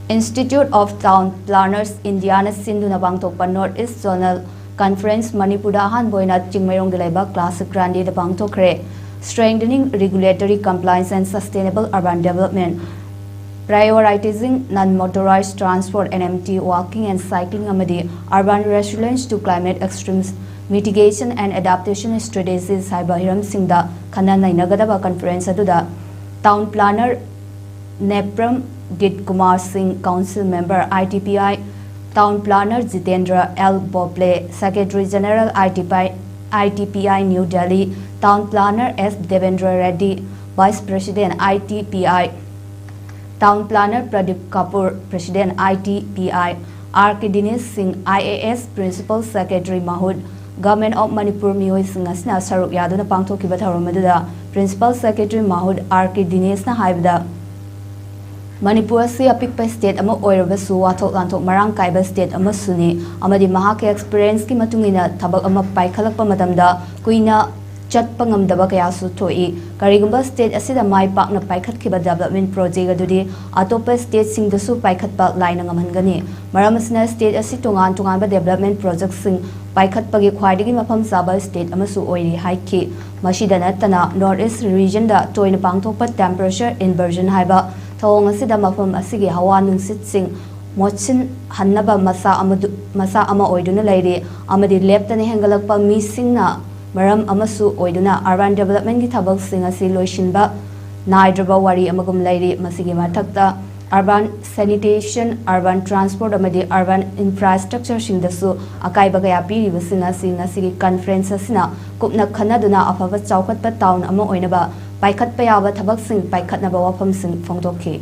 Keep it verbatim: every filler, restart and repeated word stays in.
Institute of Town Planners Indiaꯅ ꯁꯤꯟꯗꯨꯅ ꯄꯥꯡꯊꯣꯛꯄ North East Zonal Conference ꯃꯅꯤꯄꯨꯔꯗ ꯑꯍꯥꯟꯕ ꯑꯣꯏꯅ ꯆꯤꯡꯃꯩꯔꯣꯡꯗ ꯂꯩꯕ Classic Grandꯗ ꯄꯥꯡꯊꯣꯛꯈ꯭ꯔꯦ꯫ Strengthening Regulatory Compliance and Sustainable Urban Development, Prioritizing Non-Motorized Transport, N M T, Walking and Cycling ꯑꯃꯗꯤ Urban Resilience to Climate Extremes Mitigation and Adaptation Strategies ꯍꯥꯏꯕ ꯍꯤꯔꯝꯁꯤꯡꯗ ꯈꯟꯅ ꯅꯩꯅꯒꯗꯕ conference ꯑꯗꯨꯗ Town Planner Nepram Git Kumar Singh, Council Member, I T P I, Town Planner Jitendra L Bople, Secretary General, I T P I, I T P I New Delhi, Town Planner S Devendra Reddy, Vice President, I T P I, Town Planner Pradeep Kapoor, President, I T P I, R K Dinesh Singh, I A S, Principal Secretary Mahut, Government of Manipur ꯃꯤꯑꯣꯏꯁꯤꯡ ꯑꯁꯤꯅ ꯁꯔꯨꯛ ꯌꯥꯗꯨꯅ ꯄꯥꯡꯊꯣꯛꯈꯤꯕ ꯊꯧꯔꯝ ꯑꯗꯨꯗ Principal Secretary Mahut R K Dineshꯅ ꯍꯥꯏꯕꯗ, ꯃꯅꯤꯄꯨꯔ ꯑꯁꯤ ꯑꯄꯤꯛꯄ state ꯑꯃ ꯑꯣꯏꯔꯕꯁꯨ ꯋꯥꯊꯣꯛ ꯂꯥꯟꯊꯣꯛ ꯃꯔꯥꯡ ꯀꯥꯏꯕ state ꯑꯃꯁꯨꯅꯤ ꯑꯃꯗꯤ ꯃꯍꯥꯛꯀꯤ experienceꯀꯤ ꯃꯇꯨꯡ ꯏꯟꯅ ꯊꯕꯛ ꯑꯃ ꯄꯥꯏꯈꯠꯂꯛꯄ ꯃꯇꯝꯗ ꯀꯨꯏꯅ ꯆꯠꯄ ꯉꯝꯗꯕ ꯀꯌꯥꯁꯨ ꯊꯣꯛꯏ꯫ ꯀꯔꯤꯒꯨꯝꯕ state ꯑꯁꯤꯗ ꯃꯥꯏ ꯄꯥꯛꯅ ꯄꯥꯏꯈꯠꯈꯤꯕ development project ꯑꯗꯨꯗꯤ ꯑꯇꯣꯞꯄ stateꯁꯤꯡꯗꯁꯨ ꯄꯥꯏꯈꯠꯄ ꯂꯥꯏꯅ ꯉꯝꯍꯟꯒꯅꯤ꯫ ꯃꯔꯝ ꯑꯁꯤꯅ state ꯑꯁꯤ ꯇꯣꯉꯥꯟ ꯇꯣꯉꯥꯟꯕ development projectꯁꯤꯡ ꯄꯥꯏꯈꯠꯄꯒꯤ ꯈ꯭ꯋꯥꯏꯗꯒꯤ ꯃꯐꯝ ꯆꯥꯕ state ꯑꯃꯁꯨ ꯑꯣꯏꯔꯤ ꯍꯥꯏꯈꯤ꯫ ꯃꯁꯤꯗ ꯅꯠꯇꯅ North East regionꯗ ꯇꯣꯏꯅ ꯄꯥꯡꯊꯣꯛꯄ temperature inversion ꯍꯥꯏꯕ ꯊꯧꯑꯣꯡ ꯑꯁꯤꯗ ꯃꯐꯝ ꯑꯁꯤꯒꯤ ꯍꯋꯥ ꯅꯨꯡꯁꯤꯠꯁꯤꯡ ꯃꯣꯠꯁꯤꯟꯍꯟꯅꯕ ꯃꯁꯥ ꯑꯃꯗꯨ-, ꯃꯁꯥ ꯑꯃ ꯑꯣꯏꯗꯨꯅ ꯂꯩꯔꯤ ꯑꯃꯗꯤ ꯂꯦꯞꯇꯅ ꯍꯦꯟꯒꯠꯂꯛꯄ ꯃꯤꯁꯤꯡꯅ ꯃꯔꯝ ꯑꯃꯁꯨ ꯑꯣꯏꯗꯨꯅ urban developmentꯀꯤ ꯊꯕꯛꯁꯤꯡ ꯑꯁꯤ ꯂꯣꯏꯁꯤꯟꯕ ꯅꯥꯏꯗ꯭ꯔꯕ ꯋꯥꯔꯤ ꯑꯃꯒꯨꯝ ꯂꯩꯔꯤ꯫ ꯃꯁꯤꯒꯤ ꯃꯊꯛꯇ urban sanitation, urban transport ꯑꯃꯗꯤ urban infrastructureꯁꯤꯡꯗꯁꯨ ꯑꯀꯥꯏꯕ ꯀꯌꯥ ꯄꯤꯔꯤꯕꯁꯤꯡ ꯑꯁꯤ ꯉꯁꯤꯒꯤ conference ꯑꯁꯤꯅ ꯀꯨꯞꯅ ꯈꯟꯅꯗꯨꯅ ꯑꯐꯕ ꯆꯥꯎꯈꯠꯄ town ꯑꯃ ꯑꯣꯏꯅꯕ ꯄꯥꯏꯈꯠꯄ ꯌꯥꯕ ꯊꯕꯛꯁꯤꯡ ꯄꯥꯏꯈꯠꯅꯕ ꯋꯥꯐꯝꯁꯤꯡ ꯐꯣꯡꯗꯣꯛꯈꯤ꯫